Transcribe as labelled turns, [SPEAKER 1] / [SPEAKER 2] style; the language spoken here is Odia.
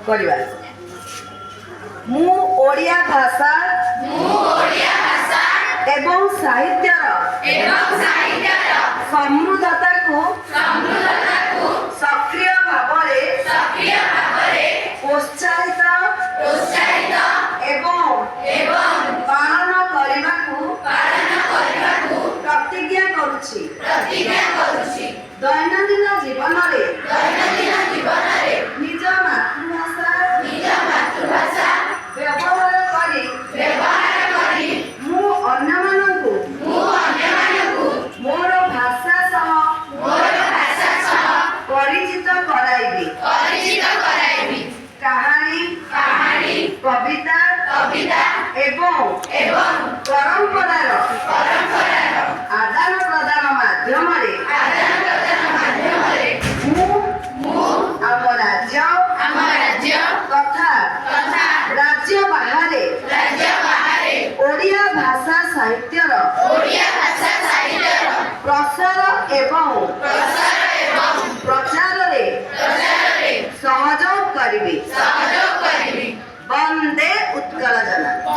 [SPEAKER 1] କରିବା। ମୁଁ ଓଡ଼ିଆ ଭାଷା ଏବଂ ସାହିତ୍ୟର ସମୃଦ୍ଧତାକୁ ସକ୍ରିୟ ଭାବରେ ପ୍ରୋତ୍ସାହିତ ଏବଂ ପାଳନ କରିବାକୁ ପ୍ରତିଜ୍ଞା କରୁଛି। ଦୈନନ୍ଦିନ ଜୀବନରେ ନିଜ ମାତୃଭାଷା ବ୍ୟବହାର କରି ମୁଁ ଅନ୍ୟମାନଙ୍କୁ ମୋର ଭାଷା ସହ ପରିଚିତ କରାଇବି। କାହାଣୀ, କବିତା ଏବଂ ପରମ୍ପରାର ଆଦାନ ପ୍ରଦାନ ମାଧ୍ୟମରେ ମୁଁ ଆମ ରାଜ୍ୟ ତଥା ରାଜ୍ୟ ବାହାରେ ଓଡ଼ିଆ ଭାଷା ସାହିତ୍ୟର ପ୍ରସାର ଏବଂ ପ୍ରଚାରରେ ସହଯୋଗ କରିବି। ବନ୍ଦେ ଉତ୍କଳ ଜନନୀ।